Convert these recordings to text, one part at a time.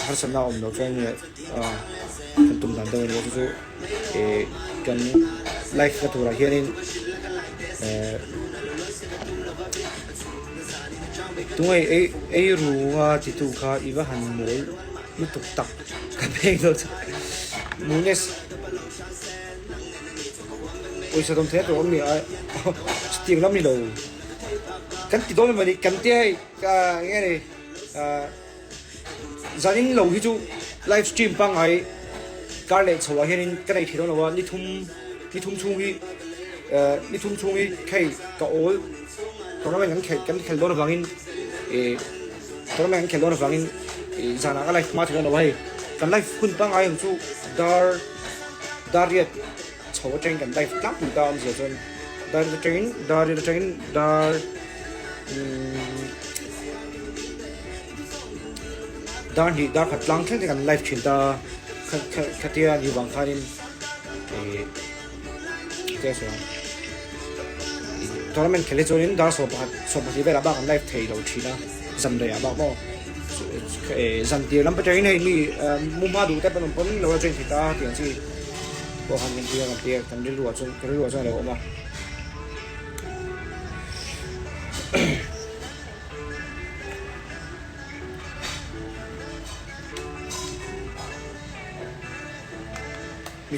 harsatna a awm loh chuan nge kan tum dan deuh a nia chu chu ih kan live na turah hianin eh tunge ei ei runga titu kha i va han mawl lutuk tak ka pek dawn chu Munes pawisa dawm theih a tur awm ni a chutiang lam ni lo kan ti dawn emaw ni kan tia hei eng nge ni zanin lo hi chu live stream pangngai kar leh chho ah hianin ka nei thei dawn lo a ni thum ni thum chhung hi ni thum chhung hi hei ka awl tournament kan khelh kan khelh dawn avangin ih tournament kan khelh dawn avangin ih zanah ka live hma thei dawn lo a hei kan live hun pangngai ang chu dar dar riat chho atangin kan live tlangpui ta a awmzia chuan dar riat atangin dar riat atangin dar umm dar hnih dar khat tlang thleng te kan live thin ta a khatia ni vang khanin ih tia sawi ang tournament khelh hi chuanin dar 11 sawmpahnih velah bak an live thei lo thin a zan rei ah bak maw zan tir lam atangin hei mi mu hma duh te pawn awm pawn lo la join thei ta tih ang chi pawh khan kan tia kan tia kan rilru ah chuan kan rilru ah chuan a lo awm a.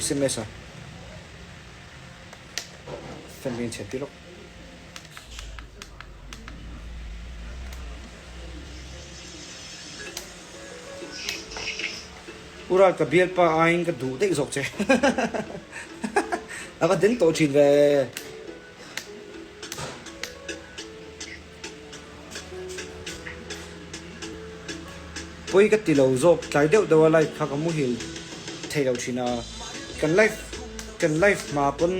Sms a fan hi a inchhiat tir lawk. U Ral ka bialpa aiin ka duh daih zawk che a va den tawh thin ve. Pawi ka ti lo zawk tlai deuh deuh a live kha ka muhil thei lo thin a kan live kan live hma pawn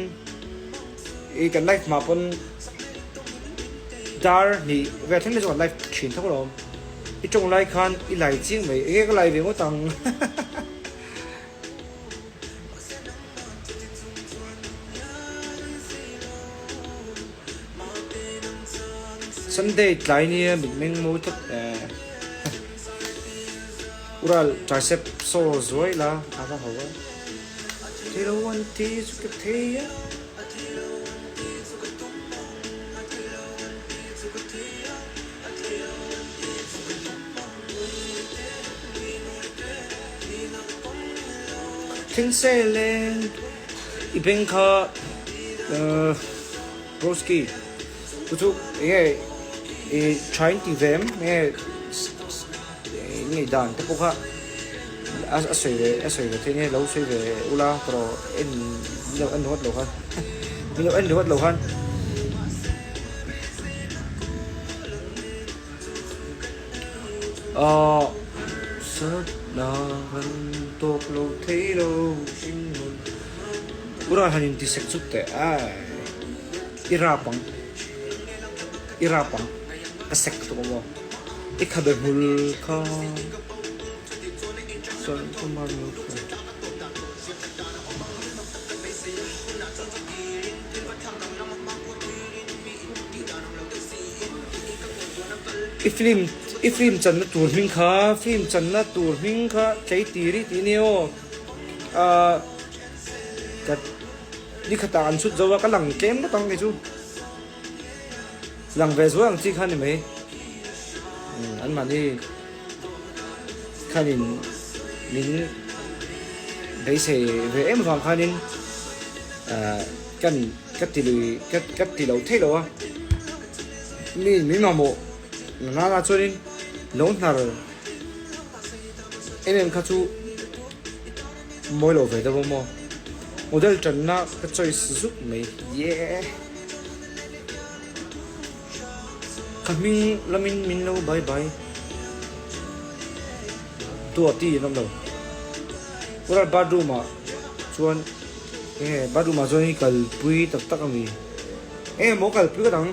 ih kan live hma pawn dar hnih vel thleng te chu kan live thin tho alawm i tawng lai khan i lai chiang mai enge ka lai ve ngawt ang. Sunday tlai nia mitmeng mawi tlat eh Ural tricep saw zuai la a va ho a Thilo an ti chu ka thei a. Thleng sel leng i beng kha Broski chu chu enge i tha in ti ve em enge ngei dan te pawh kha a sawi ve a sawi ve theih nge lo sawi ve ula tawh en lo en ringawt lo khan min lo en ringawt lo khan. Aw satna kan tawk lo thei lo hringnun Ura han in ti sek chu teh ai i rap ang i rap ang ka sek tuk ang aw i khabe hmul kha chuan ka mar lo kha. I film i film channa tur hming kha film channa tur hming kha tleitiri tih nia aw ah ka ni khatah an chhut zo a ka lang tlem ngawt ang kei chu lang ve zual ang chi kha ni mai an mahni khanin min beisei ve em avang khanin ah kan Ka ti lui ka ka ti lo thei lo a, mi min mamawh na nana chuanin lo hnar em em kha chu mawi lo ve deuh a maw, model tanna ka choice zuk mai yeah. Ka hming lamin min lo bye bye Duati an awm lo. Ural bathroom ah chuan enge bathroom ah chuan i kalpui tak tak a mi? Enge maw kalpui ka dang?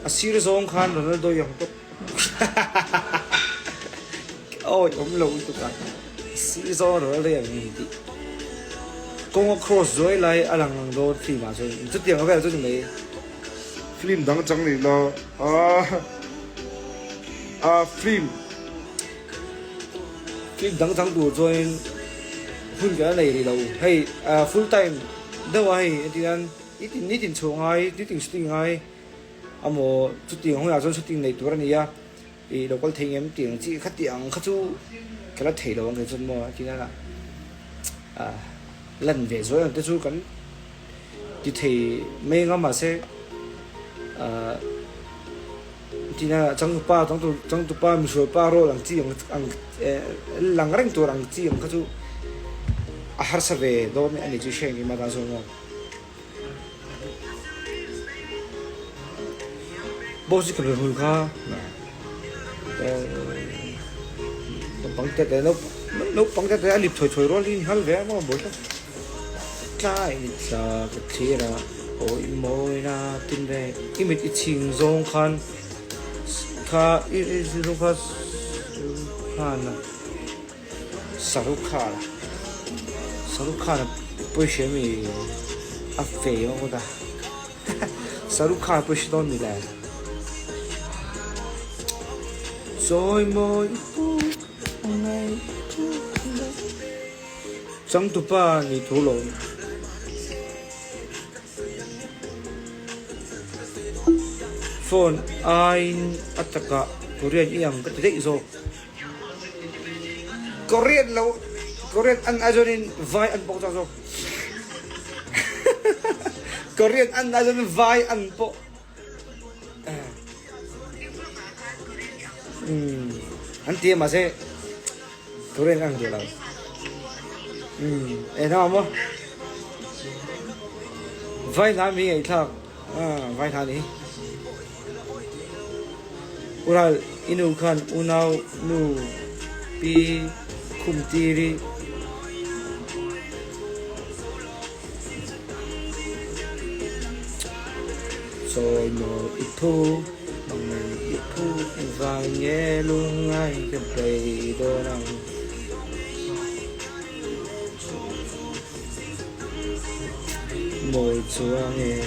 A sir zawng khan Ronaldo i ang tawp Awi awm lo lutuk a a sir zawng Ronaldo i ang tih kawng a cross zuai lai a lang ang dawn film ah chuan chutiang vel chu ni mai. Film dang chang nih la a a film. Film dang chang tur chuanin hun kan la nei rih lo. Hei full time deuh a hei entir nan nitin nitin chhuah ngai nitin shooting ngai amaw chutiang hunah chuan shooting neih tur a ni a ih lo kal thei ngem tih ang chi kha tih ang kha chu ka la thei lo ang kei chuan maw entir nan ah lan ve zuai ang te chu kan ti thei mai ang a mahse ah. Tina changtupa changtu changtupa misualpa role ang chi ang ang lang reng tur ang chi ang kha chu a harsa ve dawn a ni chu hriat engkim atan sawn maw. Boss hi ka be hmul kha naupang te te naupang te te a lip thawi thawi rual hi nghal ve a maw bawi tlat. Tlai ni tla ka thlir a, aw i mawina tin reng i mit i chhing zawng khan kha i i zirlung kha khan a Shahrukh Khan a Shahrukh Khan a pawisa mi a fei ngawt a Shahrukh Khan a pawisa dawn mi le Chawi mawi i pu ngai pu Changtupa ni thu lo. Phone aiin a takah Korean i ang ka ti daih zawk. Korean lo, Korean an ai zawnin vai an pawh chak zawk. Korean an ai zawnin vai an pawh. Umm an ti a mahse Korean ang duh lo. Umm eng ang maw vai hla mi ngaihthlak ah vai hla ni Ural i nu khan unau nu pi khum tiri. Sawi maw i phu, hmangaih i phu, engvang nge lungngai ka bei dawn ang. Mawi chuang e.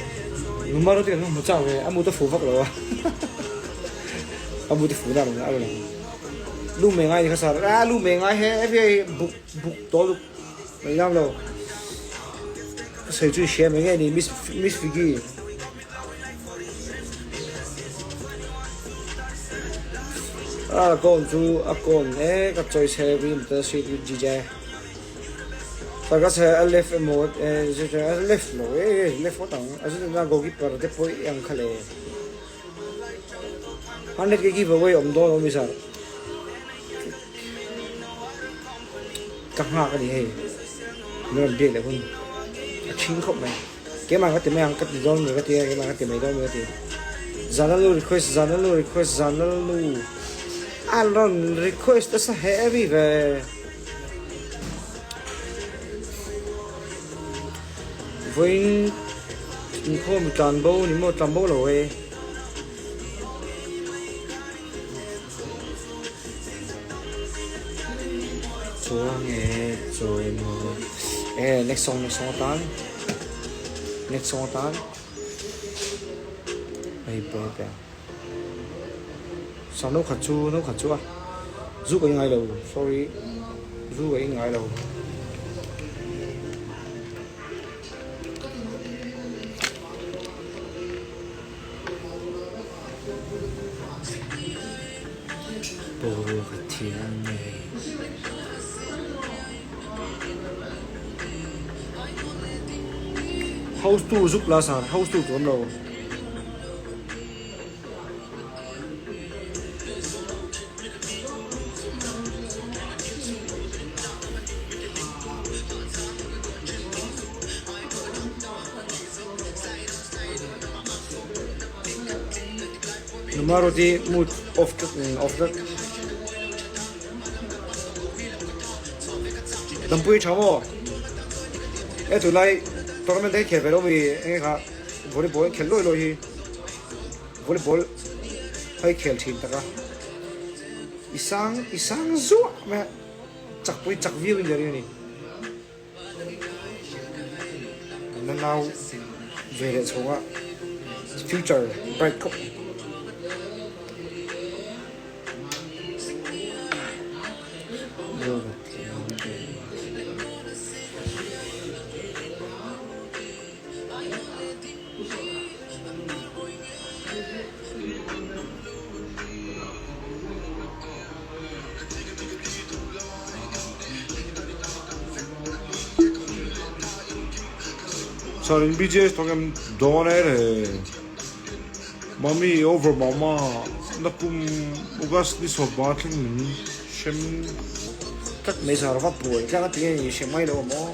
Number te kan hmu chak ve, a mut a fu vak lo a. A mut a fu na a rawn lu mei ngai ni kha sar, a lu mei ngai he he buk buk tawh lutuk. Mai ngam lo. Ka sawi chu i hria mai nge ni Miss Miss Vicky. A kawn chu a kawn e ka choice he rim te sweet with GJ. Fargas he a left emaw a left lo e left ngawt ang a zut na goalkeeper te pawh i ang kha le. 100 ke give away awm dawn awm i sar. Ka nghak a ni hei, min rawn biak leh hun a chhing khawp mai. Keimah ka ti mai ang, ka ti dawn mi ka ti a, keimah ka ti mai dawn mi ka ti. Zanlanu request, Zanlanu request, Zanlanu a rawn request nasa heavy ve. Vawiin inkhawm tlanbo ni maw, tlanbo lo e. Chuang e chawi maw e next song next song atan next song atan hei pe pe sang no khat chu no khat chu a zu ka in ngai lo sorry zu ka in ngai lo. Boruak a thiam ngei. House tour zuk la sar, house tour tur awm lo. Numaroti mood off tlat in off tlat. Dampui tha maw? E tunlai tournament te hi khel ve lo mi enge kha volleyball an khel lawi lawi hi volleyball hei khel thin tak a i sang i sang zuah mai a chakpui chak viau in ka ring a ni. Na nau ve leh chhawng a future bright khawp mai. Sir in BJS thawk em dawn e le. Mami over mama nakum August ni sawmba thleng min hrem tlat mai zar va buai tlang a ti nge ni hre mai lo maw.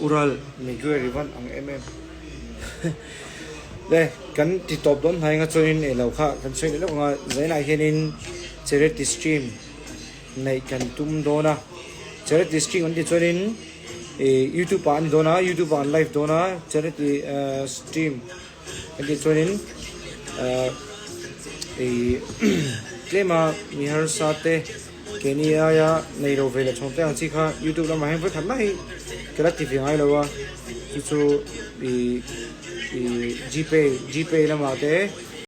Ural Miguel i van ang em em le kan ti tawp dawn hnai anga chuanin eng lo kha kan sawi leh lawk ang a zainah hianin charity stream neih kan tum dawn a charity stream an tih chuanin ih youtube ah a ni dawn a youtube ah an live dawn a charity ahh stream an tih chuanin ahh ih tlema mi harsa te keini aia nei lo ve leh chhawng te ang chi kha youtube lamah hian vawikhat mai ka la ti ve ngai lo a chu chu ih ih gpay gpay lamah te.